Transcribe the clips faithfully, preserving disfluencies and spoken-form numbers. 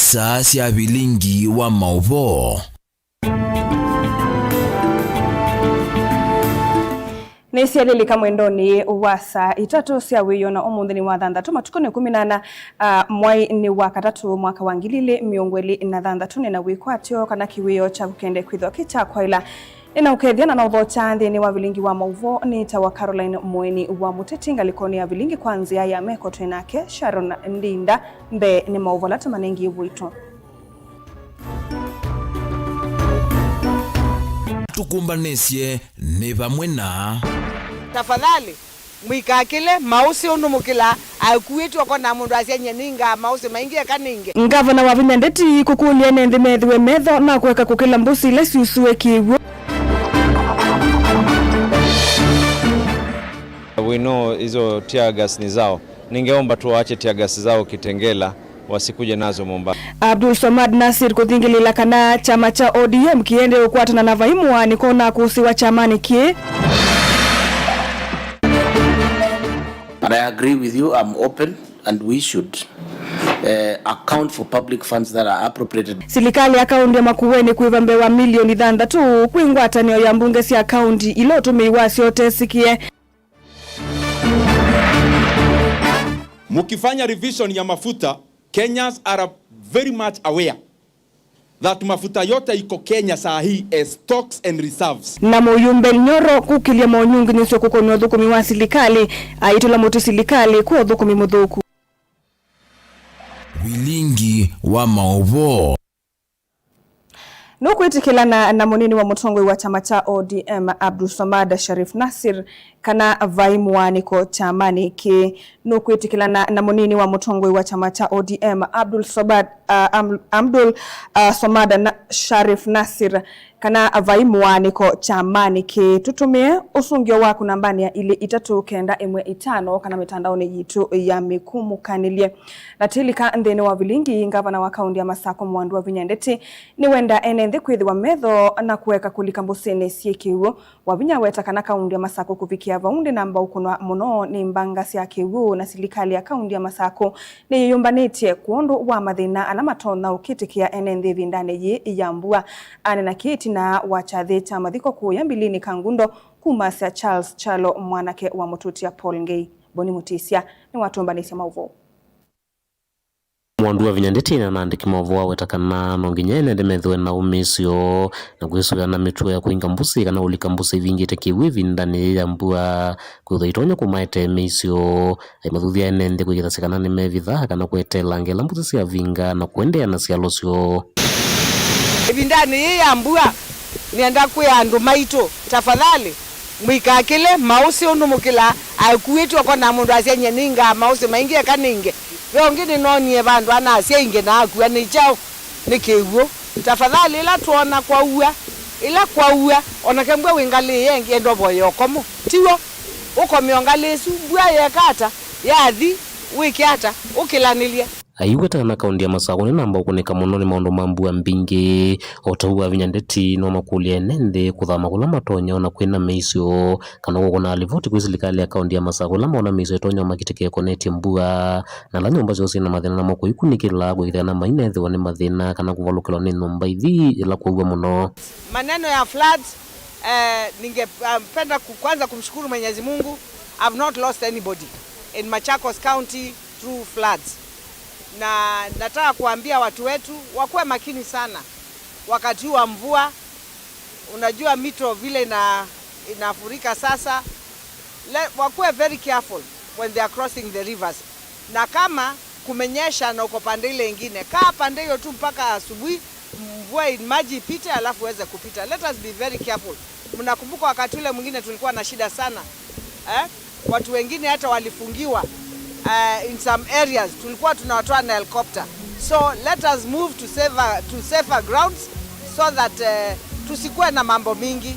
Saa sya vilingi wa maũvoo. Nĩsyalilika mwendonĩ wa saa itatũ sya wĩoo, na ũmũnthĩ nĩ wa thanthatũ, matukũ nĩ kũmi na ana, a, mwai nĩ wa katatũ, mwaka wa ngili ilĩ mĩongo ĩlĩ na thanthatũ. Nĩ na wĩkwatyo kana kĩwĩoo kyaku kĩendee kwĩthwa kĩ kya kwaĩla. Nĩnaũkethya na naũthokya nthĩnĩ wa vilingi wa maũvoo. Nĩtawa Caroline Mũeni wa Mũteti, ngalĩkonĩ ya vilingi kwa nzĩa ya meko twĩ nake Sharon Ndinda. Mbee nĩ maũvoo ala tũmanengie ũito. Tũkũmbanĩsye nĩ vamwe na. Tafadhali. Mũikakĩle maũsĩ ũndũ mũkĩlaa, akuĩtw'e ũkonaa mũndũ asya, "Nyie nĩngaa maũsĩ maingĩ, eka nĩnge." Ngavana wavinya ndeti kũkũlya ene nthĩ methĩwe metho na kũeka kũkĩla mbũsĩ ila syusũe kĩw'ũ. We know hizo tear gas ni zao. Ningeomba tu waache tear gas zao Kitengela. Wasikuje nazo Mombasa. Abdul Swamad Nasir kũthingĩlĩĩla kana kyama kya O D M kĩendee ũkwatana na vai mũaanĩko na kũsĩwa kyamanĩ kĩĩ. And I agree with you, I'm open and we should, eh, account for public funds that are appropriated. Silikalĩ ya kaũntĩ ya Makueni kwĩva mbee wa milioni thanthatũ kwĩ ngwatanĩo ya mbunge sya kaũntĩ ila ũtũmĩi wasyo ũtesĩkĩe. Mkifanya revision ya mafuta, Kenyans are very much aware that mafuta yote iko Kenya saa hii as stocks and reserves. Na mũyumbe Nyoro kũkĩlya monyunginyĩsyo kũkonw'a ũthũkũmi wa silikalĩ, aitũla mũtĩ silikalĩ kwa ũthũkũmi mũthũku. Vilingi wa maũvoo. Nũkwĩtĩkĩlana na mũnini wa mũtongoi wa kyama kya O D M, Abdul Swamad Sharif Nasir, kana vai mũaanĩko kyamanĩ kĩĩ? Nũkwĩtĩkĩlana na mũnini wa mũtongoi wa kyama kya O D M, Abdul Swamad, uh, Am-, Abdul, uh, Swamad na Sharif Nasir, kana vai mũaanĩko kyamanĩ kĩĩ? Tũtũmĩe ũsũngĩo waku nambanĩ ya ilĩ itatũ kenda ĩmwe itano kana mĩtandaonĩ yitũ ya mĩkumũkanĩlye. Na twĩlika nthĩnĩ wa vilingi, ngavana wa kaũntĩ ya Masakũ Mwandu Wavinya Ndeti nĩwenda ene nthĩ kwĩthĩwa metho na kũeka kũlika mbũsĩnĩ syĩ kĩw'ũ. Wavinya aweta kana kaũntĩ ya Masakũ kũvikĩa vau ndĩnamba ũkũnwa mũno nĩ mbanga sya kĩw'ũ, na silikalĩ ya kaũntĩ ya Masakũ nĩyĩyũmbanĩtye kwondũ wa mathĩna ala matonya ũkĩtĩkĩa ene nthĩ ĩvindanĩ yĩĩ ya mbua. Aneena kĩĩ ĩtina wa kyathĩ kya mathiko kũũya Mbilinĩ Kangundo kumasya Charles Kyalo, mwanake wa mũtũtia Paul Ngei. Boni Mũtĩsya nĩwatũmbanĩsye maũvoo. Mwandu Wavinya Ndeti na aandĩki ma ũvoo aweta kana no nginya ene nthĩ methĩwe na ũmĩĩsyo na kwĩsũvĩa na mĩtuo ya kũinga mbũsĩ kana ũlika mbũsĩ ivingĩte kĩw'ũ ĩvindanĩ yĩĩ ya mbua, kwĩthwa itonya kũmaetee mĩisyo. Aimathuthya ene nthĩ kwĩkĩthasya kana nĩmevitha kana kweteelanga ĩla mbũsĩ syavinga na kũendeea na syalo syoo. Ĩvindanĩ yĩĩ ya mbua, nĩenda kwĩa andũ maitũ, tafadhali, mũikakĩle maũsĩ ũndũ mũkĩlaa, akuĩtw'e ũkonaa mũndũ asya, "Nyie nĩngaa maũsĩ maingĩ, eka nĩnge." Ve ũngĩ nĩnoonie vandũ anasya, "Ingĩ na akua nĩ kyaũ?" Nĩ kĩw'ũ. Tafadhali, ĩla twoona kwaua, ĩla kwaua, o nake mbua wĩ ngalĩ ĩya ĩngĩ, enda ũvoye ũkomo. Tiw'o? Ũkome o ngalĩ ĩsu, mbua yeka ata, yathi, wĩke ata, ũkĩlanĩlye. Aiweta kana kaũntĩ ya Masakũ nĩnamba ũkũnĩka mũno nĩ maũndũ ma mbua mbingĩ. O ta ũu Wavinya Ndeti no makũlya ene nthĩ kũthama kũla matonya o na kwĩna mĩisyo, kana kũkũna livoti kwĩ silikalĩ ya kaũntĩ ya Masakũ ĩla maona mĩisyo ĩtonya makitĩka ĩkonetye mbua, na ala nyũmba syoo syĩna mathĩna namo kũikunĩkĩla kwĩkĩthĩa na mainethĩwa nĩ mathĩna kana kũvalũkĩlwa nĩ nyũmba ithi ĩla kwaua mũno. Maneno ya floods, eh, ningependa ku-, kwanza kumshukuru Mwenyezi Mungu. I've not lost anybody in Machakos County through floods. Na nataka kuambia watu wetu wakuwe makini sana wakati huu wa mvua. Unajua mito vile ina-, inafurika sasa. Le-, wakuwe very careful when they are crossing the rivers. Na kama kumenyesha na uko pande ile ingine, kaa pande hiyo tu mpaka asubuhi, mvua, maji ipite, alafu uweze kupita. Let us be very careful. Mnakumbuka wakati ule mwingine tulikuwa na shida sana, eh? Watu wengine hata walifungiwa, eh, in some areas. Tulikuwa tunawatoa na helicopter. So let us move to safer, to safer grounds so that, eh, tusikuwe na mambo mingi.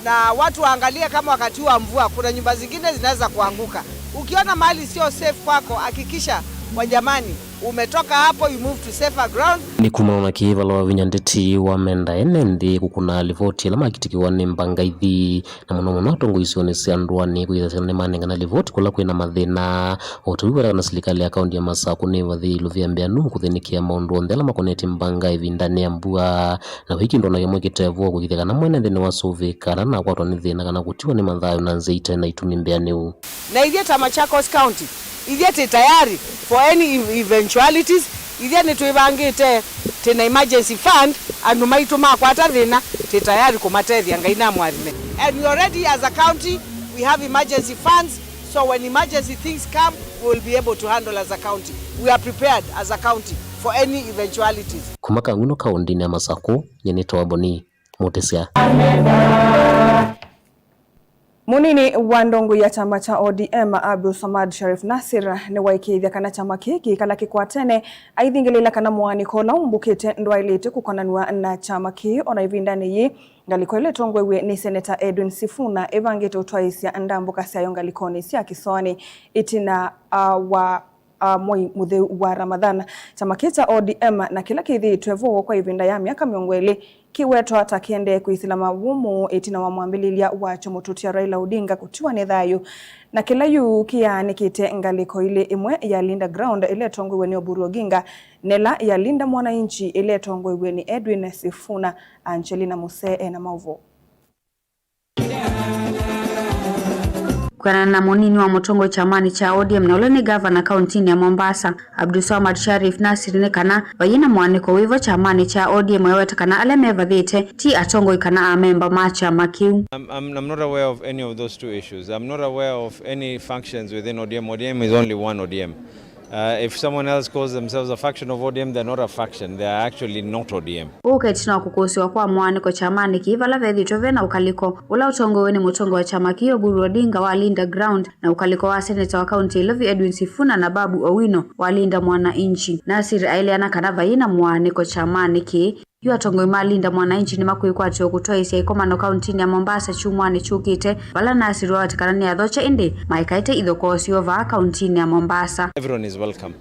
Na watu waangalie kama wakati huu wa mvua kuna nyumba zingine zinaweza kuanguka. Ukiona mahali sio safe kwako, hakikisha Wajamani, umetoka hapo, you move to safer ground. Nĩ kumana na kĩĩ vala wavinya ndeti wa menda ene nthĩ kũkuna livoti ĩla makitĩkĩwa nĩ mbanga ithi, na mũno mũno atongoi isionĩ sya ndũanĩ kwĩthasya nĩmanengana livoti kũla kwĩna mathĩna. O ta ũu wetaka na silikalĩ ya kaunti ya Masakũ nĩvathĩĩe ilovia mbĩanu kũthĩnĩkĩa maũndũ onthe ala makonetye mbanga ĩvindanĩ ya mbua, na vai kĩndũ o na kĩmwe kĩtevo kũkĩthya kana mwene nthĩ nĩwasũvĩĩka kana nakwatwa nĩ thĩna kana kũtiwa nĩ mathayũ na nzĩa ite na itumi mbĩanĩu. Na ithyĩ ta Machakos County, ithyĩ twĩ tayari for any ev- eventualities. Ithyĩ nĩtwĩvangĩte, twĩ na emergency fund, andũ maitũ makwata thĩna, twĩ tayari kũmatethya. Ngai namũathime. And we already as a county, we have emergency funds, so when emergency things come, we will be able to handle as a county. We are prepared as a county for any eventualities. Kuma Kang'uno kaũndĩnĩ ya Masakũ, nyie nĩtawa Boni Mũtĩsya. Mũnini wa ndongo ya kyama kya O D M, Abdulswamad Sharif Nasir, nĩwaĩkĩĩthya kana kyama kĩĩ kĩikala kĩkwatene, aithingĩlĩĩla kana mũaanĩko ũla ũmbũkĩte ndwaĩlĩte kũkonanw'a na kyama kĩĩ. O na ĩvindanĩ yĩĩ, ngalĩko ĩla ĩtongoew'e nĩ Seneta Edwin Sifuna ĩvangĩte ũtwaĩĩsya ndambũka syayo ngalĩkonĩ sya kĩsoanĩ ĩtina, ah, wa a Mwei Mũtheu wa Ramadhan. Kyama kĩĩ kya O D M na kĩla kĩthĩĩtwe vo kwa ĩvinda ya myaka mĩongo ĩlĩ kĩwetwa ta kĩendee kwĩsĩla mawũmũ ĩtina wa mwambĩlĩlya wakyo mũtũtia Raila Odinga kũtiwa nĩ thayũ, na kĩla yu kĩyaanĩkĩte ngalĩko ilĩ, ĩmwe ya Linda Ground ĩla ĩtongoew'e nĩ Oburu Oginga, na ĩla ya Linda Mwananchi ĩla ĩtongoew'e nĩ Edwin Sifuna. Angelina Musee ena maũvoo. Kwĩanana na mũnini wa mũtongoi kyamanĩ kya O D M na ũla nĩ ngavana kauntinĩ ya Mombasa, Abdulswamad Sharif Nasir, nĩ kana vaiĩ na mũaanĩko wĩvo kyamanĩ kya O D M, eweta kana ala mevathĩte ti atongoi kana amemba ma kyama kĩu. I'm, I'm, I'm not aware of any of those two issues. I'm not aware of any functions within O D M. O D M is only one O D M. Uh, if someone else calls themselves a faction of O D M, they're not a faction. They are actually not O D M. Ũũ ũketĩ na kũkũsĩwa kwa mũaanĩko kyamanĩ kĩĩ vala vethĩtwe ve na ũkalĩko ũla ũtongoew'e nĩ mũtongoi wa kyama kĩĩ Oburu Odinga wa Linda Ground na ũkalĩko wa seneta wa kaunti ya Ilovi Edwin Sifuna na Babu Owino wa Linda Mwananchi. Nasir aeleana kana vaiĩ na mũaanĩko kyamanĩ kĩĩ. Yu atongoi ma Linda Mwananchi nĩmakwĩkwatĩwa kũtwaĩĩsya ĩkomano kauntinĩ ya Mombasa kyumwanĩ kyũkĩte, vala Nasir waweta kana nĩathokya ĩndĩ maikaĩte ithokoo syoo vaa kauntinĩ ya Mombasa. Everyone is welcome.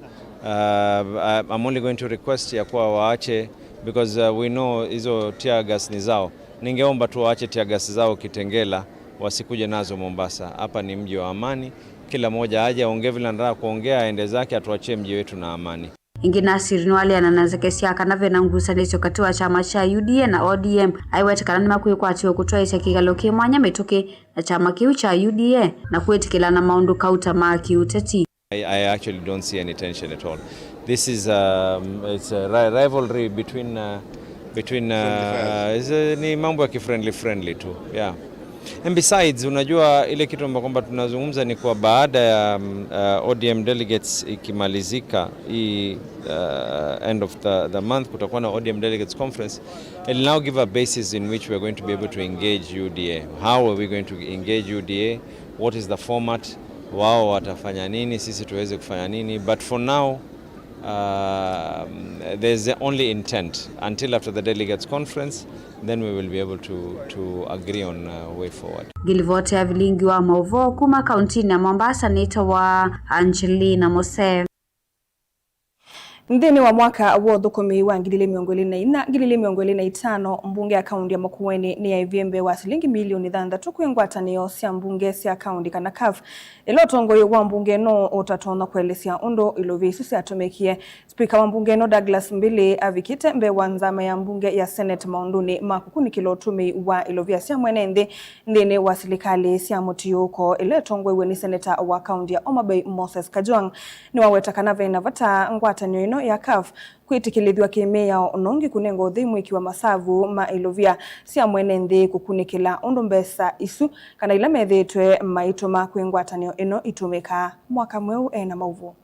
Uh, I- I'm only going to request ya kuwa waache, because uh, we know hizo tear gas ni zao. Ningeomba tu waache tear gas zao Kitengela, wasikuje nazo Mombasa. Hapa ni mji wa amani, kila mmoja aje aongee vile anataka kuongea, aende zake, atuachie mji wetu na amani. Ĩngĩ Nasir nĩwaleana na nzeke sya kana ve na ngusanĩsyo katĩ wa kyama kya U D A na O D M, aiweta kana nĩmakwĩkwatĩwa kũtwaĩĩsya kĩkalo kĩ mwanya mĩtũkĩ na kyama kĩu kya U D A na kwĩtĩkĩlana maũndũ kauta ma kĩũteti. I, I actually don't see any tension at all. This is, um, it's a ri- rivalry between, uh, between, uh, is a, ni mambo ya kifriendly friendly tu. Yeah. And besides, unajua ile kitu ambayo kwamba tunazungumza ni kwa baada ya, um, uh, O D M delegates ikimalizika hii, uh, end of the, the month, kutakuwa na O D M delegates conference. It'll now give a basis in which we're going to be able to engage U D A. How are we going to engage U D A? What is the format? Wao watafanya nini, sisi tuweze kufanya nini? But for now, um, there's the only intent until after the delegates conference, then we will be able to, to agree on a way forward. Ngilivoti ya vilingi wa maũvoo kuma kauntinĩ ya Mombasa nĩtawa Angelina Mose. Nthĩnĩ wa mwaka wa ũthũkũmi wa ngili ilĩ mĩongo ĩlĩ na inya, ngili ilĩ mĩongo ĩlĩ na itano, mbunge ya kaunti ya Makueni nĩyaĩvie mbee wa silingi milioni thanthatũ kwĩ ngwatanĩo sya mbunge sya kaunti kana CAF, ĩla ũtongoi wa mbunge ĩno ũtatonya kũelesya ũndũ ilovia isu syatũmĩkie. Spika wa mbunge ĩno Douglas Mbili avikĩte mbee wa nzama ya mbunge ya Senate maũndũnĩ ma kũkunĩkĩla ũtũmĩi wa ilovia sya mwene nthĩ nthĩnĩ wa silikalĩ sya mũtiũũko ĩla ĩtongoew'e nĩ seneta wa kaunti ya Homa Bay Moses Kajwang'. Nĩwaweta kana ve na vata ngwatanĩo ĩno ya CAF kwĩtĩkĩlĩthw'a kĩ-mĩao, nongi kũnenga ũthei mwĩki wa masavu ma ilovia sya mwene nthĩ kũkunĩkĩla ũndũ mbesa isu kana ila methĩĩtwe maitũma kwĩ ngwatanĩo ĩno itũmĩka. Mwaka Mweũ ena maũvoo.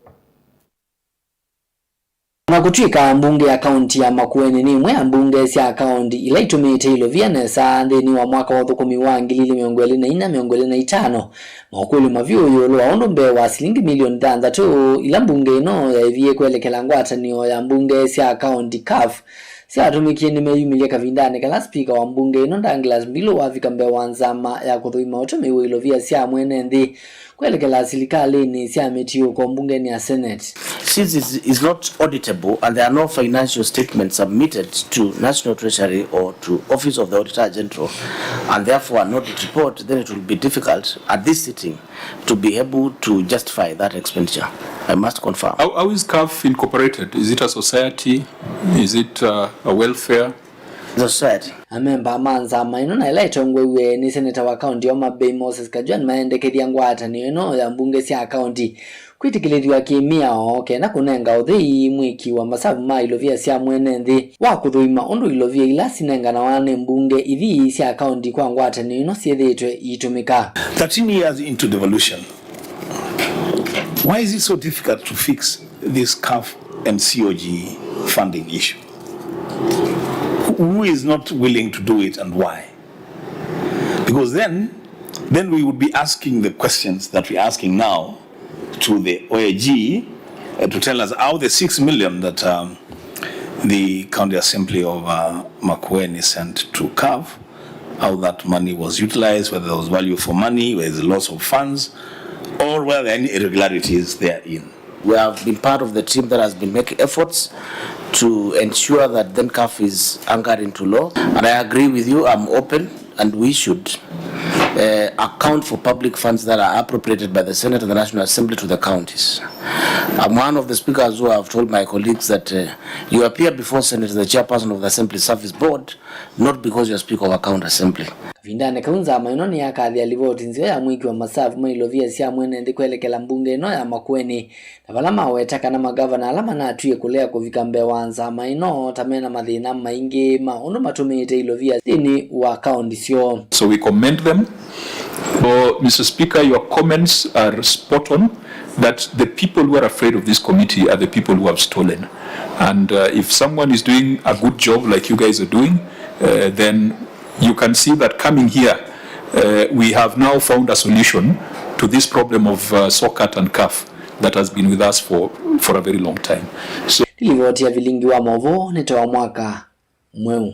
O na kũtw'ĩka mbunge ya kaunti ya Makueni nĩ ĩmwe ya mbunge sya kaunti ila itũmĩĩte ilovia nesa nthĩnĩ wa mwaka wa ũthũkũmi wa ngili ilĩ mĩongo ĩlĩ na inya mĩongo ĩlĩ na itano, makũlyo mavyũ ĩũlũ wa ũndũ mbee wa silingi milioni thanthatũ ila mbunge ĩno yaĩvie kwelekela ngwatanĩo ya mbunge sya kaunti CAF syatũmĩkie nĩmeyumĩlye kavindanĩ kala spika wa mbunge ĩno Douglas Mbilu wavika mbee wa nzama ya kũthũima ũtũmĩi wa ilovia sya mwene nthĩ Kwelekela silikalĩnĩ sya mĩtiũko mbungenĩ ya Senate. Since it is not auditable and there are no financial statements submitted to National Treasury or to Office of the Auditor General, and therefore an audit report, then it will be difficult at this sitting to be able to justify that expenditure. I must confirm. How, how is CAF incorporated? Is it a society? Is it, uh, a welfare? The society. Amemba ma nzama ĩno na ĩla ĩtongoew'e nĩ seneta wa kaunti ya Homa Bay Moses Kajwang' maendekethya ngwatanĩo ĩno ya mbunge sya kaunti kwĩtĩkĩlĩthw'a kĩ-mĩao kenda kũnenga ũthei mwĩki wa masavu ma ilovia sya mwene nthĩ wa kũthũima ũndũ ilovia ila sinenganawa nĩ mbunge ithi sya kaunti kwa ngwatanĩo ĩno syĩthĩĩtwe iitũmĩka. Thirteen years into devolution, why is it so difficult to fix this CAF and COG funding issue? Who is not willing to do it and why? Because then, then we would be asking the questions that we're asking now to the O A G, uh, to tell us how the six million that, um, the County Assembly of, uh, Makueni sent to CAF, how that money was utilized, whether there was value for money, whether it's loss of funds, or whether there are any irregularities therein. We have been part of the team that has been making efforts to ensure that then CAF is anchored into law. And I agree with you, I'm open, and we should, uh, account for public funds that are appropriated by the Senate and the National Assembly to the counties. I'm one of the speakers who have told my colleagues that, uh, you appear before Senate as the chairperson of the Assembly Service Board, not because you're Speaker of a County Assembly. Kavindanĩ kau, nzama ĩno nĩyakathĩa livoti nzeo ya mwĩki wa masavu ma ilovia sya mwene nthĩ kwelekela mbunge ĩno ya Makueni, na vala maweta kana magavana ala manatwie kũlea kũvika mbee wa nzama ĩno ta mena mathĩna maingĩ ma ũndũ matũmĩĩte ilovia nthĩnĩ wa kaunti syoo. So we commend them. Oh, Mister Speaker, your comments are spot on that the people who are afraid of this committee are the people who have stolen. And, uh, if someone is doing a good job like you guys are doing, uh, then you can see that coming here, uh, we have now found a solution to this problem of, uh, SOCAT and CAF that has been with us for, for a very long time. So, nĩ livoti ya vilingi wa maũvoo nĩ ta wa mwaka mweũ.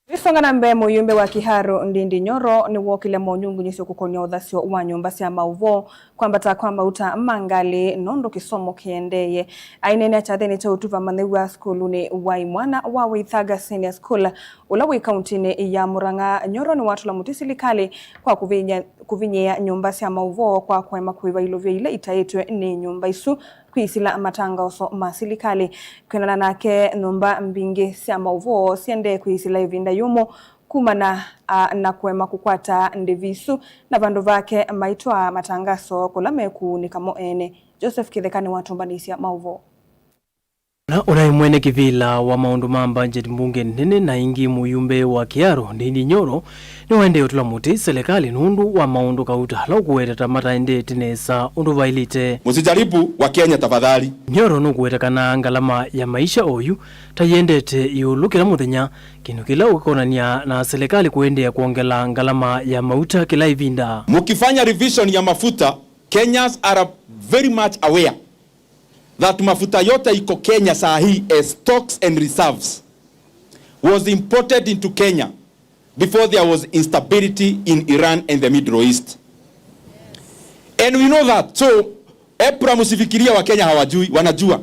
Tũisonga na mbee, mũyumbe wa Kiharu Ndindi Nyoro nĩwokĩlya monyungunyĩsyo kũkonya ũthasyo wa nyũmba sya maũvoo, kwambata kwa mauta ma ngalĩ nũndũ kĩsomo kĩendeeye. Aineenea kyathĩnĩ kya ũtuvi amanyĩw'a sukulunĩ wa imwana wa Waithaga Senior School, ũla wĩ kauntinĩ ya Murang'a, Nyoro nĩwatũla mũtĩ silikalĩ kwa kũvinyĩa, kũvinyĩĩa nyũmba sya maũvoo kwa kũema kũĩva ilovia ila itaĩtwe nĩ nyũmba isu kwĩsĩla matangaso ma silikalĩ. Kwĩanana nake, nyũmba mbingĩ sya maũvoo siendee kwĩsĩla ĩvinda yũmũ kumana, a, na kũema kũkwata ndĩvi isu, na vandũ vake maitwaa matangaso kũla mekũunĩka mo ene. Joseph Kĩtheka nĩwatũmbanĩsya maũvoo. Na ũnaĩ mwene kĩvĩla wa maũndũ ma budget mbunge nene na ĩngĩ mũyumbe wa Kiharu Ndindi Nyoro nĩwaendee ũtũla mũtĩ silikalĩ nũndũ wa maũndũ kauta ala ũkũweta ta mataendete nesa ũndũ vaĩlĩte. Msijaribu wa Kenya tafadhali. Nyoro nũkũweta kana ngalama ya maisha oyu ta yĩendete ĩũlũ kĩla mũthenya, kĩndũ kĩla ũkonany'a na silikalĩ kũendeea kwongela ngalama ya mauta kĩla ĩvinda. Mkifanya revision ya mafuta, Kenyans are very much aware that mafuta yote iko Kenya saa hii as stocks and reserves was imported into Kenya before there was instability in Iran and the Middle East. And we know that. So, EPRA, msifikirie Wakenya hawajui, wanajua.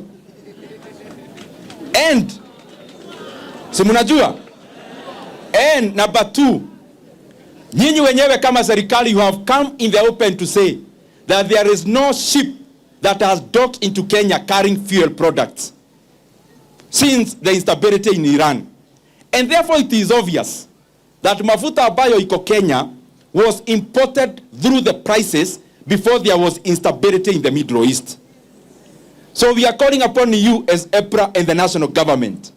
And, si mnajua? And number two, nyinyi wenyewe kama serikali, you have come in the open to say that there is no ship that has docked into Kenya carrying fuel products since the instability in Iran. And therefore it is obvious that mafuta ambayo iko Kenya was imported through the prices before there was instability in the Middle East. So we are calling upon you as EPRA and the national government,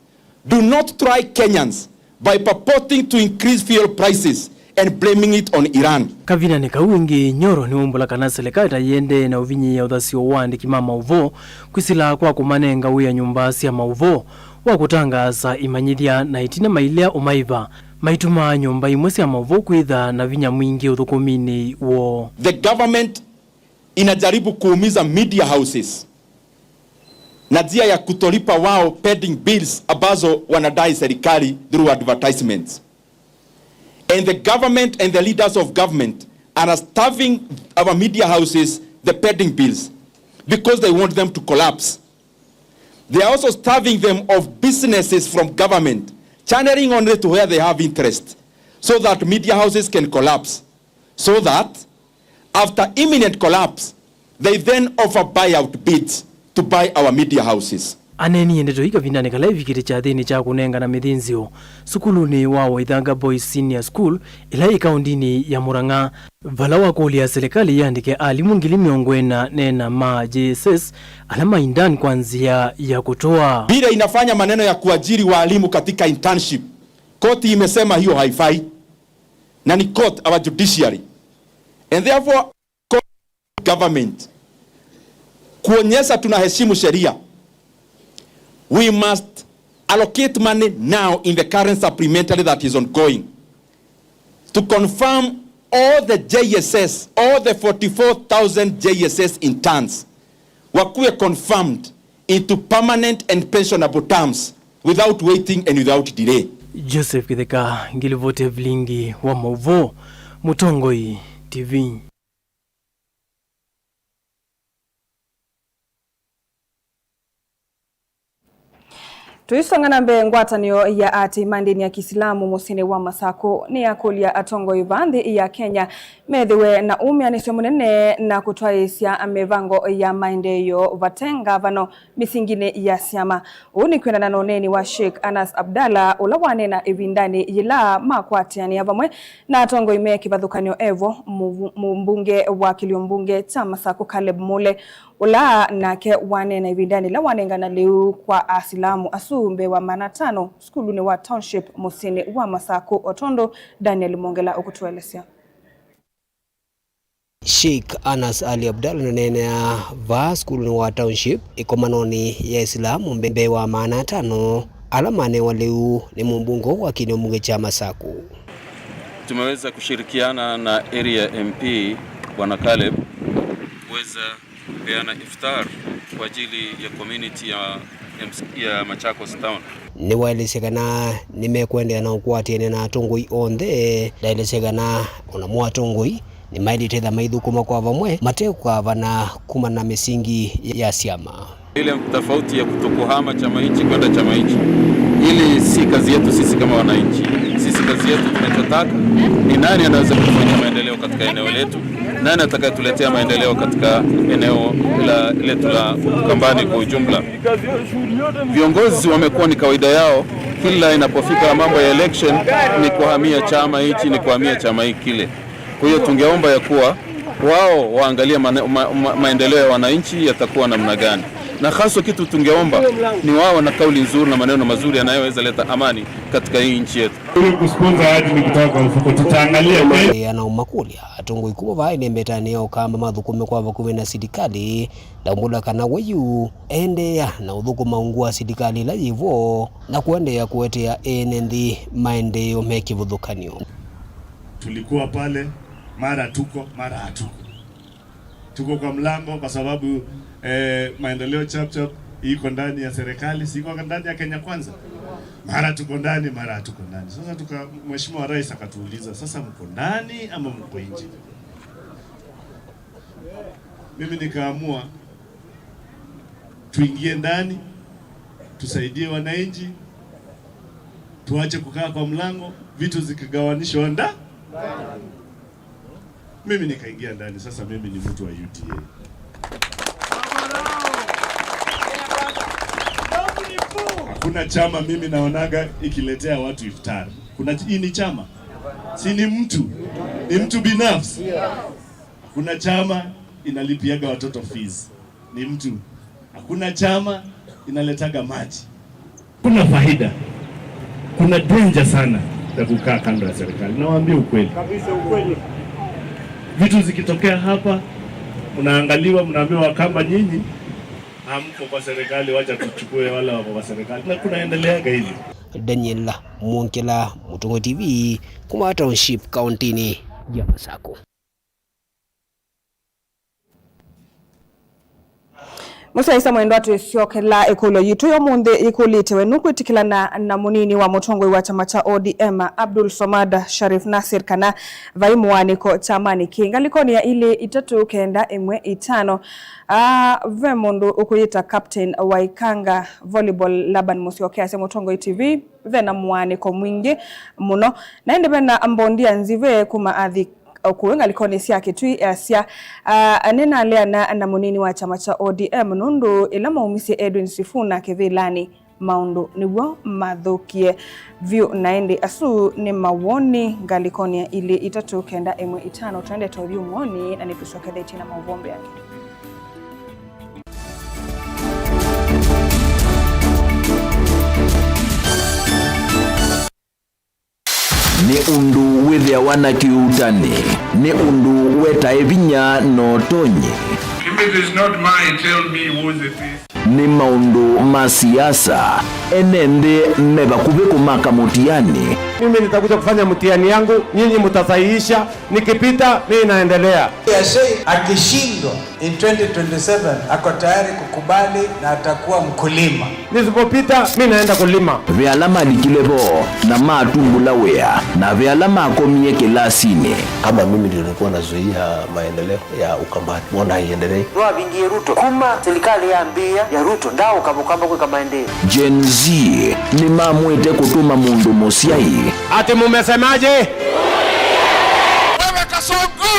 do not try Kenyans by purporting to increase fuel prices and blaming it on Iran. Kavindanĩ kau ĩngĩ, Nyoro nĩwaumbũla kana silikalĩ ta yĩendee na ũvinyĩĩa ũthasyo wa aandĩki ma maũvoo kwĩsĩla kwa kũmanenga wĩa nyũmba sya maũvoo wa kũtangaasa imanyĩthya na ĩtina mailea ũmaĩva, maitumaa nyũmba imwe sya maũvoo kwĩtha na vinya mwingĩ ũthũkũminĩ woo. The government inajaribu kuumiza media houses na njia ya kutolipa wao pending bills ambazo wanadai serikali through advertisements. And the government and the leaders of government and are starving our media houses the pending bills because they want them to collapse. They are also starving them of businesses from government, channeling only to where they have interest, so that media houses can collapse, so that after imminent collapse, they then offer buyout bids to buy our media houses. Aneenie ndeto ii kavindanĩ kala evikĩte kyathĩnĩ kya kũnengana mĩthĩnzĩo sukulunĩ wa Waithanga Boys Senior School, ĩla yĩ kaũndinĩ ya Murang'a, vala wakũlya silikalĩ yĩandĩke alimũ ngili mĩongo ĩna na ĩna ma J S S ala ma intern kwa nzĩa ya kũtũa. Vile inafanya maneno ya kuajiri waalimu katika internship, koti imesema hiyo haifai. Na ni court, our judiciary. And therefore, government kuonyesha tunaheshimu sheria, we must allocate money now in the current supplementary that is ongoing to confirm all the J S S, all the forty-four thousand J S S interns wakuwe confirmed into permanent and pensionable terms without waiting and without delay. Joseph Kitheka, ngilivoti ya vilingi wa mauvoo, Mũtongoi T V. Tũisonga na mbee, ngwatanĩo ya aatĩĩi ma ndĩni ya Kisilamu mũsyĩnĩ wa Masakũ nĩyakũlya atongoi va nthĩ ya Kenya methĩwe na ũmĩanĩsyo mũnene na kũtwaĩĩsya mĩvango ya maendeeo vate ngavano mĩsinginĩ ya syama. Ũu nĩ kwĩanana na ũneeni wa Sheikh Anas Abdallah, ũla waneena ĩvindanĩ yĩla makwatĩanĩa vamwe na atongoi me kĩvathũkany'o evo, mũvu-, mũmbunge wa kĩlio mbunge kya Masakũ Caleb Mule, ũla nake waneena ĩvindanĩ yĩla wanengana lĩu kwa Asilamu asu mbee wa maana atano sukulunĩ wa Township mũsyĩnĩ wa Masakũ, o tondũ Daniel Mongela ũkũtũelesya. Sheikh Anas Ali Abdallah nũneenea vaa sukulunĩ wa Township ĩkomanonĩ ya Isilamu mbe-, mbee wa maana atano ala manewa lĩu nĩ mũmbunge wa kĩnio mbunge kya Masakũ. Tumeweza kushirikiana na area M P Bwana Caleb kuweza kupeana iftar kwa ajili ya community ya M C, ya Machakos Town. Nĩwaelesya kana nĩmekũendeea na ũkwatĩanĩa na atongoi onthe. Ndaelesya kana o namo atongoi nĩmaĩlĩte etha maithũkũma kwa vamwe mate kũkavana kumana na mĩsingi ya syama. Ile tofauti ya kutokuhama chama hichi kwenda chama hichi, ili si kazi yetu sisi kama wananchi. Sisi kazi yetu, tunachotaka ni nani anaweza kutufanyia maendeleo katika eneo letu, nani atakayetuletea maendeleo katika eneo la, letu la Ukambani kwa ujumla. Viongozi wamekuwa ni kawaida yao, kila inapofika mambo ya election ni kuhamia chama hichi, ni kuhamia chama hiki kile. Kwa hiyo tungeomba ya kuwa wao waangalie mane-, ma-, ma-, maendeleo ya wananchi yatakuwa namna gani, na haswa kitu tungeomba ni wao na kauli nzuri na maneno mazuri yanayoweza leta amani katika hii nchi yetu. Ili kusponsor aji ni kutoka kwa mfuko, tutaangalia. Ĩana ũmakũlya atongoi kuma vaa ĩlembetanĩ ya Ũkamba mathũkũme kwa vakuvĩ na silikalĩ, ndaumbũla kana we yu endeea na ũthũkũma ungu wa silikalĩ ĩla yĩvo na kũendeea kũetea ene nthĩ maendeeo me kĩvathũkany'o. Tulikuwa pale, mara tuko, mara hatuko. Tuko kwa mlango kwa sababu, eh, Maendeleo Chap Chap iko ndani ya serikali, si iko ndani ya Kenya Kwanza? Mara tuko ndani, mara hatuko ndani. Sasa tuka-, Mheshimiwa Rais akatuuliza, "Sasa mko ndani ama mko nje?" Mimi nikaamua tuingie ndani, tusaidie wananchi, tuache kukaa kwa mlango, vitu zikigawanishwa nda. Mimi nikaingia ndani, sasa mimi ni mtu wa U D A. Hakuna chama mimi naonaga ikiletea watu iftar. Kuna ch-, hii ni chama? Si ni mtu? Ni mtu binafsi. Hakuna chama inalipiaga watoto fees. Ni mtu. Hakuna chama inaletaga maji. Kuna faida. Kuna danger sana ya kukaa kando ya serikali. Nawaambia ukweli. Kabisa ukweli. Vitu zikitokea hapa, mnaangaliwa, mnaambiwa, "Wakamba nyinyi, hamko kwa serikali, wacha tuchukue wale wako kwa serikali." Na kunaendeleaga hivyo. Daniel Mwongela, Mũtongoi T V, kuma Township, kaũntĩnĩ ya Masakũ. Mũsyaĩĩsya mwendwa, twĩsyokela ĩkũlyo yitũ ya ũmũnthĩ yĩkũlĩte, we nũkwĩtĩkĩlana na mũnini wa mũtongoi wa kyama kya O D M, Abdul Swamad Sharif Nassir, kana vai mũaanĩko kyamanĩ kĩĩ? Ngalĩkonĩ ya ilĩ itatũ kenda ĩmwe itano, ah, ve mũndũ ũkwĩyĩta Captain Waikanga Volleyball, Laban Mũsyoki, asya Mũtongoi T V ve na mũaanĩko mwingĩ mũno. Na ĩndĩ ve na mbondi ya nzive kuma athi o kũu ngalĩkonĩ sya Kĩtui, easya, ah, nĩnaleana na mũnini wa kyama kya O D M nũndũ ĩla maumisye Edwin Sifuna kĩvĩlanĩ, maũndũ nĩw'o mathũkie vyũ. Na ĩndĩ asu nĩ mawoni ngalĩkonĩ ya ilĩ itatũ kenda ĩmwe itano. Twendete ũthyũmũonĩ na nĩtũsyokethetye na maũvoo mbee angĩ. Nĩ ũndũ wĩthĩawa na kĩuutani, nĩ ũndũ wetae vinya na ũtonyi. If it is not mine, tell me whose it is. Nĩ maũndũ ma siasa, ene nthĩ me vakuvĩ kũmaka mũtiani. Mimi nitakuja kufanya mtihani yangu, nyinyi mtasahihisha, nikipita, mimi naendelea. Yashei akishindwa in twenty twenty-seven, ako tayari kukubali na atakuwa mkulima. Nisipopita, mi naenda kulima. Ve ala malikile vo na matumbũla wĩa, na ve ala makomie kĩlasinĩ. Kama mimi ndio nilikuwa nazuia maendeleo ya Ukambani, mbona haiendelei? Nĩwavingie Ruto kuma serikali yambĩĩa ya Ruto, ndaũka Mũkamba kwĩka maendeeo. Gen Z nĩmamwĩte kũtũma mũndũ mũsyai. Ati mumesemaje? Wewe Kasongo!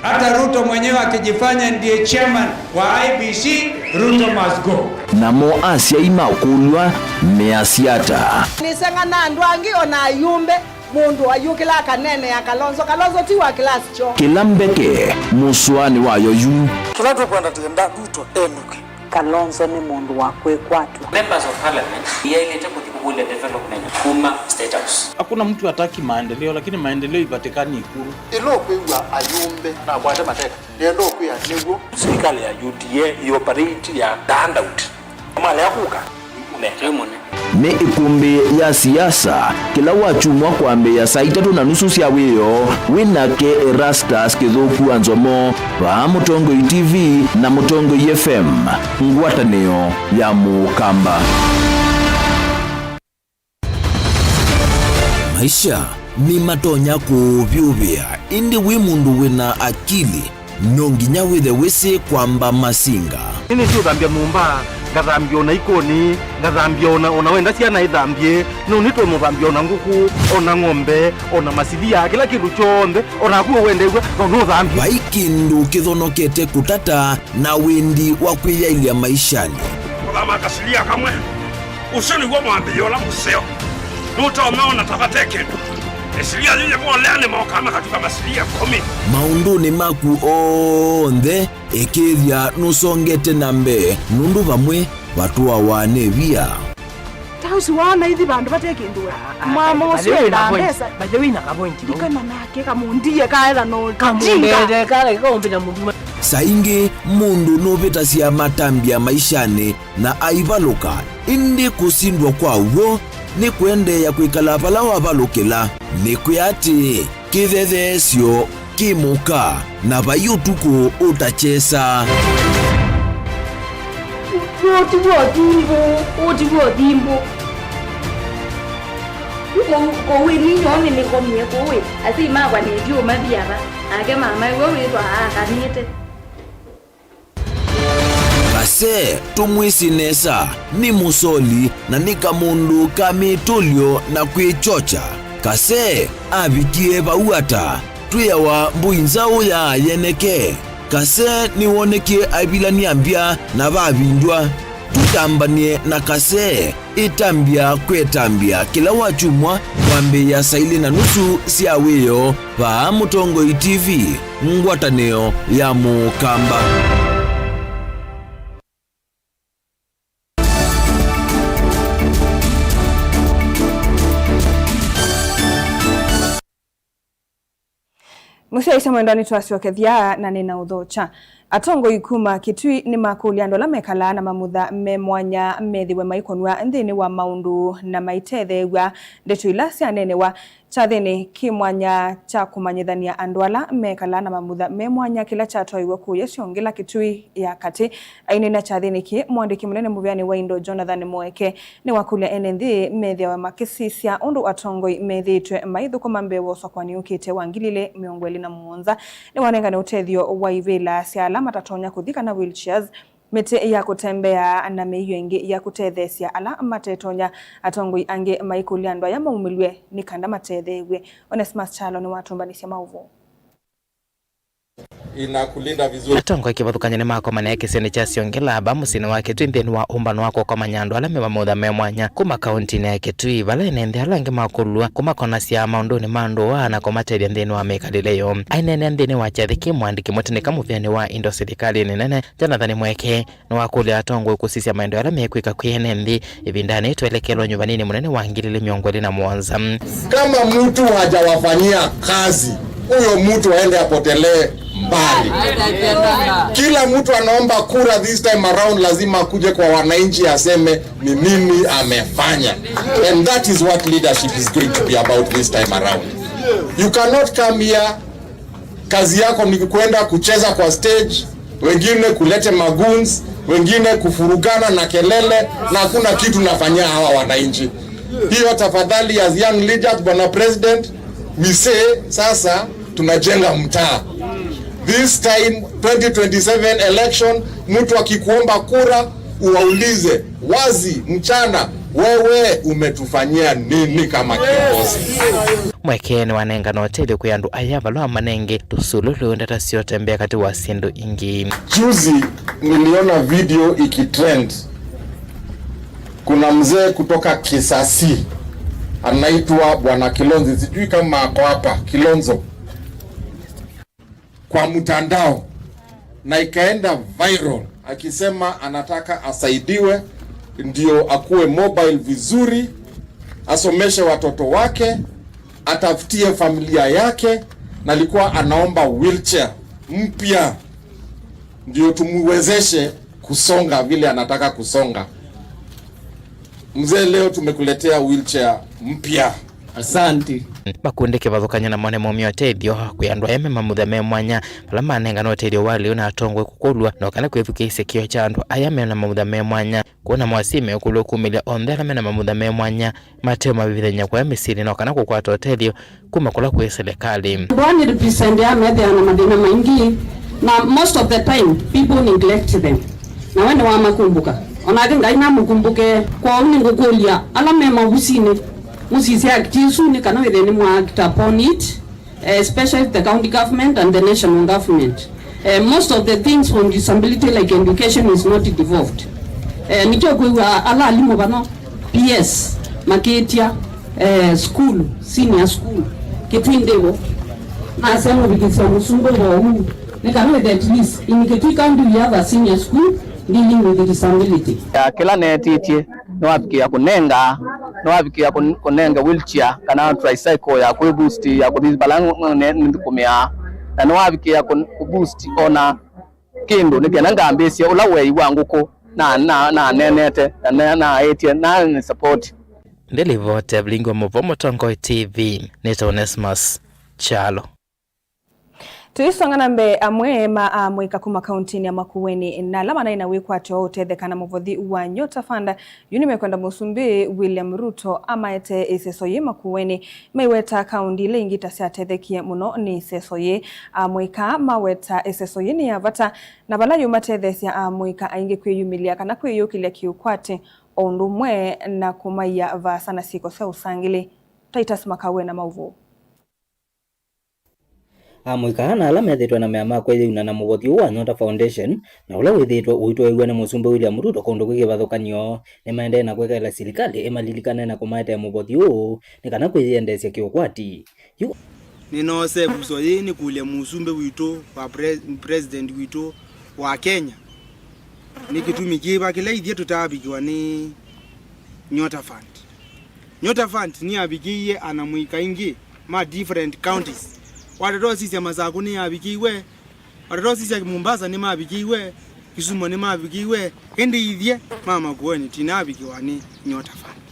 Hata Ruto mwenyewe akijifanya ndiye chairman wa I E B C, Ruto must go. Namo asyai makũlw'a measya ata? Nĩseng'ana andũ angĩ o na ayumbe, mũndũ ayũkĩla akaneenea Kalonzo. Kalonzo ti wa class kyoo. Kĩla mbeke mũsũanĩ wayo yu. Kĩla tũkwenda, tũkwenda Ruto enũke. Kalonzo nĩ mũndũ wa kwĩkwatw'a. Members of Parliament yaĩlĩte kũthi kũkũlya development kuma State House. Hakuna mtu hataki maendeleo, lakini maendeleo ipatikani Ikulu. Ĩla ũkwĩw'a ayumbe nakwate mateka, nĩenda ũkwĩa nĩw'o. Serikali ya U D A ĩoperate ya the handout. Malea kũka, mekĩe mũne. Nĩ ĩkũmbĩ ya siasa, kĩla wakyumwa kwambĩĩa saa itatũ na nusu sya wĩoo, wĩ nake Erastus Kĩthũku wa Nzomo, vaa Mũtongoi T V na Mũtongoi F M, ngwatanĩo ya Mũkamba. Maisha nĩmatonya kũũvyũvĩa, ĩndĩ wĩ mũndũ wĩ na akili, no nginya wĩthe wĩsĩ kwamba masinga. Nĩnĩsĩ ũthambya nyũmba, ngathambya ona ikoni, ngathambya ona, ona wenda syana ithambye, no nĩtwe mũthambya ona ngũkũ, ona ng'ombe, ona masilia, kĩla kĩndũ kyonthe, ona naku ũwendeew'a, no nũthambye. Vai kĩndũ kĩthonokete kũtata na wendi wa kwĩyaĩlya maishanĩ. Kũthama kasilia kamwe. Ũsu nĩw'o mwambĩĩo ũla mũseo. Nũtonya ona ta vate kĩndũ. Ĩsilia yĩu yĩvoleanĩ mokaa makatuka masilia ĩkũmi. Maũndũnĩ maku onthe, ĩkĩĩthya nũsongete na mbee, nũndũ vamwe vatũawa nĩ via. Ta ũsu waona ithi vandũ vate kĩndũ we. Ah, ah, mwama by the ũsu way, endaa na point, mbesa. By the way, na ka point, no? Ndikana nake kamũndie kaetha no. Kamũndie, jinga. Kala kaumbĩla mũndũ. Saa ingĩ mũndũ nũvĩtasya matambya maishanĩ na aivalũka, ĩndĩ kũsindwa kwa w'o nĩ kũendeea kwĩkala vala wavalũkĩla. Nĩkwĩa atĩĩ, kĩthetheesyo kĩ mũka, na vai ũtukũ ũtakyesa. Ũũ ti w'o thimbũ, ũũ ti w'o thimbũ. Kũu, kũu ĩ ninyoo nĩnĩkomie kũu ĩ, asyai makwa nĩndiũmathi ava, nake mama ĩwe wĩtwa aakanĩte. Kase, tũmwĩsĩ nesa, nĩ mũsoli na nĩ kamũndũ ka mĩtũlyo na kwĩkyokya. Kase avikie vau ata? Twĩawa mbũi nzaũ ya yeneke. Kase nĩwonekie aivilany'a mbya na vavindw'a. Tũtambany'e na Kase. Ĩtambya kwĩtambya kĩla wakyumwa kwambĩĩa saa ilĩ na nusu sya wĩoo vaa Mũtongoi T V, ngwatanĩo ya Mũkamba. Mũsyaĩĩsya mwendwa, nĩtwasyokethya na nĩnaũthokya. Atongoi kuma Kitui nĩmakũlya andũ ala mekalaa na mamutha me mwanya methĩwe maikonw'a nthĩnĩ wa maũndũ na maitetheew'a ndeto ila syaneenewa Kyathĩnĩ kĩ mwanya kya kũmanyĩthany'a andũ ala mekalaa na mamutha me mwanya kĩla kyatwaiwe kũya Syongela Kitui ya Katĩ. Aineenea kyathĩnĩ kĩĩ, mũandĩki mũnene mũvĩanĩ wa indo Jonathan Mũeke nĩwakũlya ene nthĩ methĩawe makĩsisya ũndũ atongoi methĩĩtwe maithũkũma mbee wa ũsakũani ũkĩte wa ngili ilĩ mĩongo ĩlĩ na mũonza. Nĩwanengane ũtethyo wa ivĩla sya ala matatonya kũthi kana wheelchairs, mĩtĩ ya kũtembea, na mĩio ĩngĩ ya kũtetheesya ala matetonya. Atongoi angĩ maikũlya andũ aya maumĩlw'e nĩ kanda matetheew'e. Onesmus Kyalo nĩwatũmbanĩsye maũvoo. Inakulinda vizuri. Atongoi kĩvathũkany'o nĩmakomanie kĩsionĩ kya Syongela va mũsyĩnĩ wa Kitui nthĩnĩ wa ũmbano wa kũkomany'a andũ ala me mamutha me mwanya kuma kauntinĩ ya Kitui, vala ene nthĩ ala angĩ makũlw'a kũmakonasya maũndũnĩ ma ndũa na kũmatethya nthĩnĩ wa mĩkalĩle yoo. Aineenea nthĩnĩ wa kyathĩ kĩ, mũandĩki mũtĩnĩka mũvĩanĩ wa indo silikalĩnĩ nene, Jonathan Mweke, nĩwakũlya atongoi kũsisya maendeeo ala mekwĩka kwĩ ene nthĩ ĩvindanĩ yĩĩ twelekelwa nyuvanĩnĩ mũnene wa ngili ilĩ mĩongo ĩlĩ na mũonza. Kama mtu hajawafanyia kazi, huyo mtu aende apotelee mbali. Kila mtu anaomba kura this time around, lazima akuje kwa wananchi aseme ni nini amefanya. And that is what leadership is going to be about this time around. You cannot come here, kazi yako ni kwenda kucheza kwa stage, wengine kulete magoons, wengine kufurugana na kelele, na hakuna kitu nafanyia hawa wananchi. Hiyo tafadhali, as young leaders, Bwana President, we say sasa tunajenga mtaa. This time, twenty twenty-seven election, mtu akikuomba kura, uwaulize wazi mchana, wewe umetufanyia nini kama kiongozi? Mweke nĩwanengana ũtethyo kwĩ andũ aya vala manenge tũsululu ndeto syote mbee katĩ wa syĩndũ ingĩ. Juzi niliona video ikitrend. Kuna mzee kutoka Kisasi anaitwa Bwana Kilonzi, sijui kama ako hapa, Kilonzo, kwa mtandao, na ikaenda viral akisema anataka asaidiwe ndio akuwe mobile vizuri, asomeshe watoto wake, atafutie familia yake, na alikuwa anaomba wheelchair mpya ndio tumwezeshe kusonga vile anataka kusonga. Mzee, leo tumekuletea wheelchair mpya. Asante. Makundi kĩvathũkany'o namo nĩmaumya ũtethyo kwĩ andũ aya me mamutha me mwanya, vala manengana ũtethyo wa lĩu na atongoi kũkũlw'a, no kana kwĩthukĩĩsya kĩo kya andũ aya me na mamutha me mwanya. Kwona mwasyi meũkũlw'a kumĩlya onthe ala me na mamutha me mwanya, mate ũmavĩvĩthany'a kũya mĩsyĩnĩ, no kana kũkwata ũtethyo kuma kũla kwĩ silikalĩ. Andũ aa nĩ represent ya methĩawa na mathĩna maingĩ, na most of the time people neglect them. Na we nĩwamakumbũka. Onake Ngai namũkumbũke. Kwoou nĩngũkũlya ala me maovisinĩ, mũsisye act ĩsu nĩ kana wĩthĩe nĩmwa act upon it, eh, especially the county government and the national government. Eh, most of the things on disability like education is not devolved. Eh, nĩkyo kwĩw'a ala alimũ vano P S makĩtya, eh, school, senior school, Kitui ndĩvo. Nasya mũvikĩsya mũsumbĩ ũvoo ũũ, nĩ kana wĩthe at least in Kitui County we have a senior school dealing with disability. Ya kĩla neetĩtye, nĩwavikĩa kũnenga, nĩwavikĩa kũn-, kũnenge wheelchair kana tricycle ya kwĩ boost ya kũthi vala ne-, nĩthũkũmĩaa, na nĩwavikĩa kũ-, kũ boost ona kĩndũ nĩ kenda ngambĩĩsye ũla wei wa ngũkũ na, na, naneenete na, na, naĩtye na nĩ support. Ndĩlivoti Evelyn Mũvo, Mũtongoi T V, nĩta Onesmus Kyalo. Tũisonga na mbee, amwe ma amũika kuma kauntinĩ ya Makueni na ala manaĩ na wĩkwatyo wa ũtetheka na mũvothi wa Nyota Fund yu nĩmekwenda Mũsumbĩ William Ruto amaete ĩseso yĩ Makueni. Maiweta kaunti ila ingĩ ta syatethekie mũno nĩ ĩseso yĩ. Amũika maweta ĩseso yĩ nĩ ya vata, na vala yũmatetheesya amũika aingĩ kwĩyumĩlya kana kwĩyũkĩlya kĩũkwati, o ũndũ ũmwe na kũmaia vaasa na syĩko sya ũsangĩli. Titus Makawe na maũvoo. Amũika na ala methĩĩtwe na mea ma kwĩyĩuna na mũvothi ũũ wa Nyota Foundation, na ũla wĩthĩĩtwe ũitwaĩw'a nĩ Mũsumbĩ William Ruto kũndũ kwĩ kĩvathũkany'o, nĩmaendee na kwĩkaĩla silikalĩ ĩmalilikane na kũmaetee mũvothi ũũ nĩ kana kwĩyĩendeesya kĩũkwati. Yu nĩnoose ĩvuso yĩĩ nĩkũlye Mũsumbĩ witũ wa pre-, President witũ wa Kenya, nĩ kĩtumi kĩva kĩla ithyĩ tũtaavikĩwa nĩ Nyota Fund? Nyota Fund nĩyavikĩie anamũika aingĩ ma different counties. Watata ũsisya Masakũ nĩyavikĩiwe, watata ũsisya Mombasa nĩmavikĩiwe, Kisumu nĩmavikĩiwe, ĩndĩ ithyĩ ma Makueni tũinaavikĩwa nĩ Nyota Fund.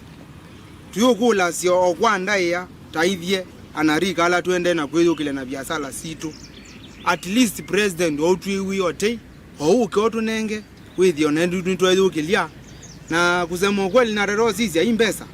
Tũyũkũlasya o kwa ndaĩa, taithye anarika ala tũendee na kwĩyũkĩlya na viasala sitũ. At least president waũtwĩw'ĩe ũtei, o ũke ũtũnenge, wĩthĩe ona ĩndĩ nĩtweyũkĩlya. Na kusema ukweli, natata ũsisya i mbesa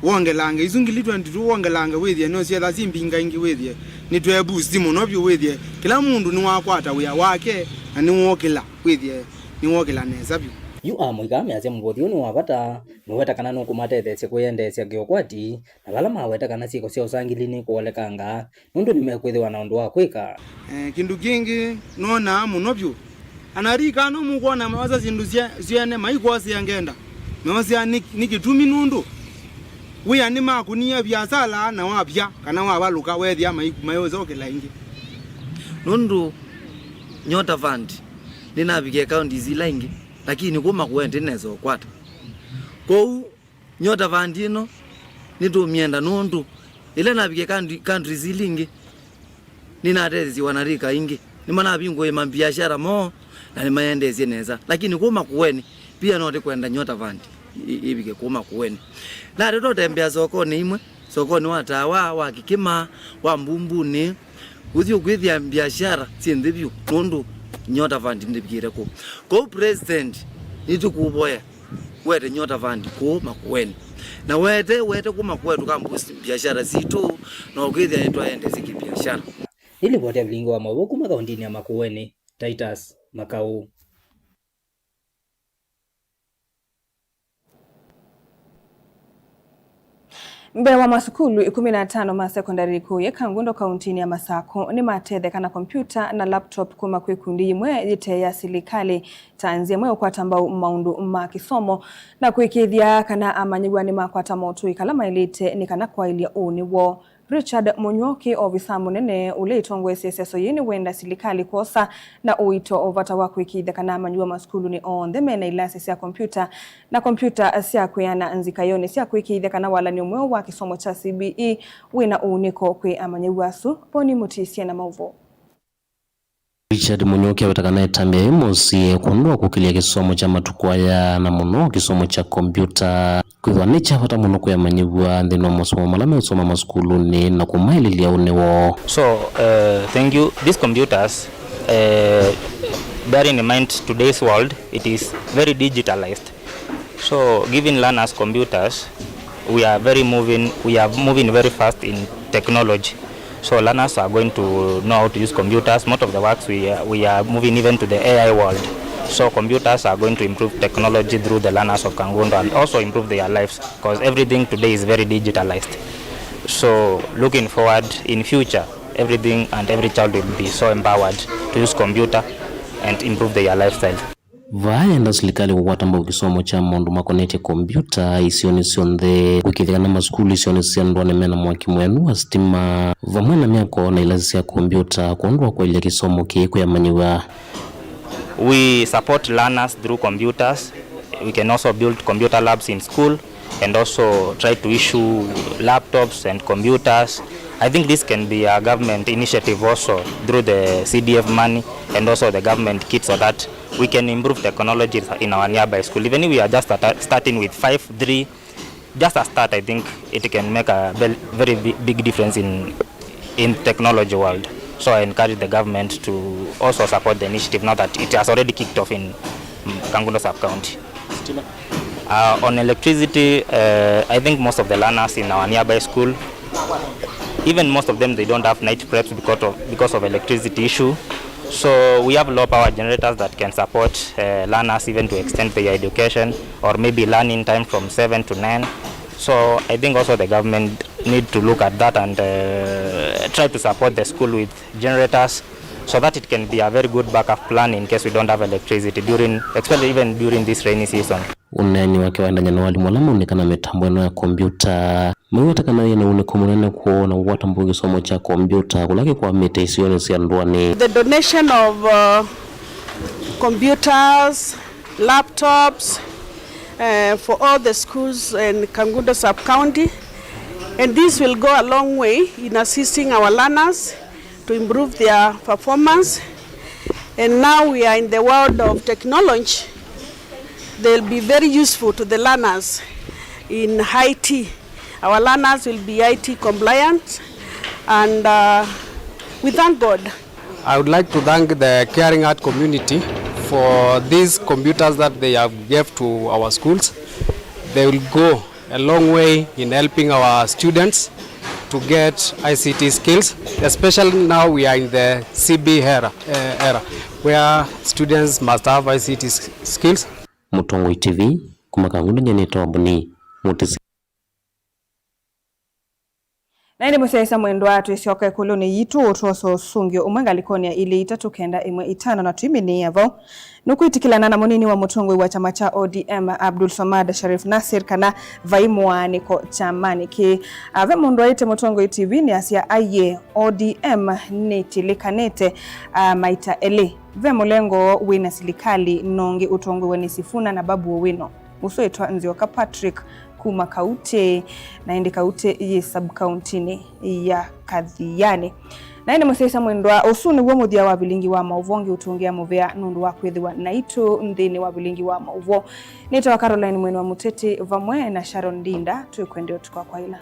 wongelange, isu ngili twenty-two wongelange, wĩthĩe nĩũsyetha syĩ mbingaingĩ, wĩthĩe nĩtwee boost mũno vyũ, wĩthĩe kĩla mũndũ nĩwakwata wĩa wake na nĩwokĩla, wĩthĩe nĩwokĩla nesa vyũ. Yu amũika ameasya mũvothi ũũ nĩ wa vata, nũweta kana nũkũmatetheesya kwĩyendeesya kĩũkwati, na vala maweta kana syĩko sya ũsangili nĩkũolekanga, nũndũ nĩmekwĩthĩwa na ũndũ wa kwĩka. Eh, kĩndũ kĩngĩ nonaa mũno vyũ, anarika no mũkwona mayosa syĩndũ sya-, syene maikwosea ngenda, meosea nĩ, nĩ kĩtumi nũndũ wĩa nĩmakũnie viasala na wavya kana wavalũka wethĩa mai-, mayũsokela ĩngĩ. Nũndũ Nyota Fund nĩnavikie counties ila ingĩ, lakini kuma kũe ndĩnesa ũkwata. Kwoou Nyota Fund ĩno nĩtũmyenda nũndũ ĩla navikie country-, countries ila ingĩ, nĩnatetheesye wanarika aingĩ. Nĩmanavingũie mabiashara moo na nĩmayendeesye nesa. Lakini kuma kũeni, pia no tĩkwenda Nyota Fund ĩ-, ĩvike kuma kũeni. Natata ũtembea sokonĩ imwe, sokonĩ wa Tawa, wa Kĩkĩma, wa Mbumbunĩ, ũthi ũkwĩthĩa biashara syĩ nthĩ vyũ, nũndũ Nyota Fund ndĩvikĩte kũu. Kwoou President, nĩtũkũvoya wete Nyota Fund kũu Makueni. Na wete, wete kũu Makueni tũkamboost biashara sitũ, na ũkwĩthĩa nĩtwaendeesya kĩbiashara. Nĩ livoti ya Vilingi wa Maũvoo kuma kaũntĩnĩ ya Makueni, Titus Makau. Mbee wa masukulu ĩkũmi na atano ma sekondalĩ kũũya Kangundo kaũntĩnĩ ya Masakũ nĩmatetheka na kompyuta na laptop kuma kwĩ ikundi imwe yĩte ya silikalĩ ta nzĩa ĩmwe ya ũkwata mbau maũndũ ma kĩsomo na kũĩkĩĩthya kana amanyĩw'a nĩmakwata motũĩka ala maĩlĩte nĩ kana kwaĩlya ũnĩ woo. Richard Mũnyuoki, ovisa mũnene ũla ĩtongoesye ĩseso yĩĩ, nĩwenda silikalĩ kwosa na ũito o vata wa kũĩkĩĩthya kana amanyĩw'a masukulunĩ onthe mena ilasi sya kompyuta na kompyuta sya kwĩana nzikaĩonĩ sya kũĩkĩĩthya kana walany'o mweũ wa kĩsomo kya C B E wĩna ũunĩko kwĩ amanyĩw'a asu. Boni Mũtisye na maũvoo. Richard Mũnyuoki aweta kana ĩtambya yĩĩ mũsĩ kwondũ wa kũkĩlya kĩsomo kya matukũ aya, na mũno kĩsomo kya kompyuta, kwĩthwa nĩ kya vata mũno kwĩ amanyĩw'a nthĩnĩ wa masomo mala meũsoma masukulunĩ na kũmaĩlĩlya ũnĩ woo. So, uh, thank you. These computers, uh, bearing in mind today's world, it is very digitalized. So, giving learners computers, we are very moving, we are moving very fast in technology. So, learners are going to know how to use computers. Most of the works we are, we are moving even to the A I world. So, computers are going to improve technology through the learners of Kangundo and also improve their lives, because everything today is very digitalized. So, looking forward in future, everything and every child will be so empowered to use computer and improve their lifestyle. Vaa yenda silikalĩ kũkwata mbau kĩsomo kya maũndũ makonetye kombyũta isionĩ syonthe, kũĩkĩĩthya kana masukulu isionĩ sya ndũanĩ mena mwaki mwenu wa sitima, vamwe na myako na ilasi sya kombyũta, kwondũ wa kwaĩlya kĩsomo kĩĩ kwĩ amanyĩw'a. We support learners through computers. We can also build computer labs in school and also try to issue laptops and computers. I think this can be a government initiative also through the C D F money and also the government kits, so that we can improve technology in our nearby school. Even if we are just at, starting with five, three, just a start, I think it can make a ve-, very bi-, big difference in, in technology world. So I encourage the government to also support the initiative now that it has already kicked off in, mm, Kangundo sub-county. Uh, on electricity, uh, I think most of the learners in our nearby school, even most of them, they don't have night preps because of, because of electricity issue. So we have low power generators that can support, uh, learners even to extend their education or maybe learning time from seven to nine. So I think also the government need to look at that and, uh, try to support the school with generators so that it can be a very good backup plan in case we don't have electricity during, especially even during this rainy season. Ũneeni wake waendany'a na alimũ ala maũnĩka na mĩtambo ĩno ya kombyũta, maiweta kana yĩna ũnĩko mũnene kwoo na kũkwata mbau kĩsomo kya kombyũta kũla kĩkwamĩte isionĩ sya ndũanĩ. The donation of, uh, computers, laptops, uh, for all the schools in Kangundo sub-county, and this will go a long way in assisting our learners to improve their performance. And now we are in the world of technology. They'll be very useful to the learners in I T. Our learners will be I T compliant, and uh, we thank God. I would like to thank the Caring Heart community for these computers that they have gave to our schools. They will go a long way in helping our students to get I C T skills, especially now we are in the C B era, uh, era, where students must have I C T s- skills. Mũtongoi T V, kuma Kangundo, nĩtawa Boni Mutisi. Na ĩndĩ mũsyaĩĩsya mwendwa, twĩsyoka ĩkũlũnĩ yitũ, ũtwosa ũsũngĩo ũmwe ngalĩkonĩ ya ilĩ itatũ kenda ĩmwe itano, na tũiminĩĩa vau. Nũkwĩtĩkĩlana na mũnini wa mũtongoi wa kyama kya O D M, Abdul Swamad Sharif Nassir, kana vai mũaanĩko kyamanĩ kĩĩ? A, ve mũndũ waĩte Mũtongoi T V nĩ asya, aiee, O D M nĩtĩlĩkanĩte, a, maita elĩ. Ve mũlengo wĩ na silikalĩ nongi ũtongoew'e nĩ Sifuna na Babu Owino. Ũsu wĩtwa Nzioka Patrick kuma kautĩ, na ĩndĩ kautĩ yĩ sub-kauntinĩ ya Kathiani. Na ĩndĩ mũsyaĩĩsya mwendwa, ũsu nĩw'o mũthya wa vilingi wa maũvoo. Ngĩũtũngĩa mũvea nũndũ wa kwĩthĩwa naitũ nthĩnĩ wa vilingi wa maũvoo. Nĩtawa Caroline Mwene wa Mũteti vamwe na Sharon Ndinda, twĩkwendea ũtukũ wa kwaĩla.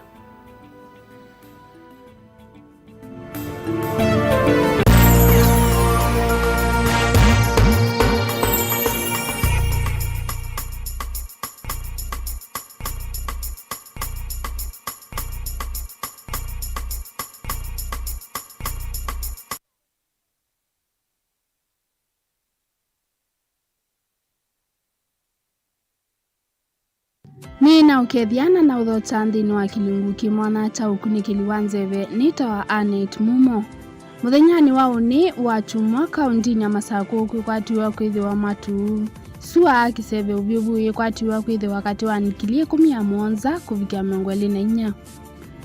Nĩ na ũkethya na na ũthokya nthĩnĩ wa kĩlungu kĩ mwanya kya ũkunĩkĩli wa nzeve. Nĩtawa Annet Mumo. Mũthenyanĩ wa ũnĩ wa kyumwa, kaũntinĩ ya Masakũ kwĩkwatiw'a kwĩthĩwa matu, sua, kĩseve, ũvyũvu yĩkwatiw'a kwĩthĩwa katĩ wa ndikilii ĩkũmi na mũonza kũvikĩa mĩongo ĩlĩ na inya.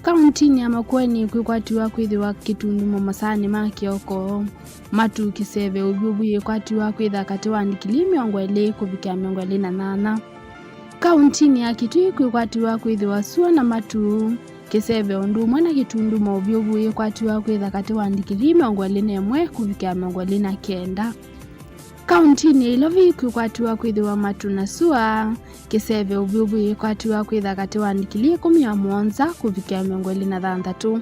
Kaũntinĩ ya Makueni kwĩkwatiw'a kwĩthĩwa kĩtundumo masaanĩ ma kĩoko, matu, kĩseve, ũvyũvu yĩkwatiw'a kwĩtha katĩ wa ndikilii mĩongo ĩlĩ kũvikĩa mĩongo ĩlĩ na nyanya. Kaũntinĩ ya Kitui kwĩkwatiw'a kwĩthĩwa sua na matu, kĩseve ũndũ ũmwe na kĩtundumo, ũvyũvu yĩkwatiw'a kwĩtha katĩ wa ndikilii mĩongo ĩlĩ na ĩmwe kũvikĩa mĩongo ĩlĩ na kenda. Kaũntinĩ ya Ilovi kwĩkwatiw'a kwĩthĩwa matu na sua, kĩseve, ũvyũvu yĩkwatiw'a kwĩtha katĩ wa ndikilii ĩkũmi na mũonza kũvikĩa mĩongo ĩlĩ na thanthatũ.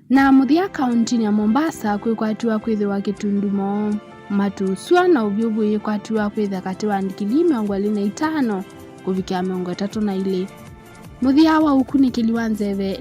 Na mũthya, kaũntinĩ ya Mombasa kwĩkwatiw'a kwĩthĩwa kĩtundumo, matu, sua na ũvyũvu yĩkwatiw'a kwĩtha katĩ wa ndikilii mĩongo ĩlĩ na itano kũvikĩa mĩongo ĩtatũ na ilĩ. Mũthya wa ũkunĩkĩli wa nzeve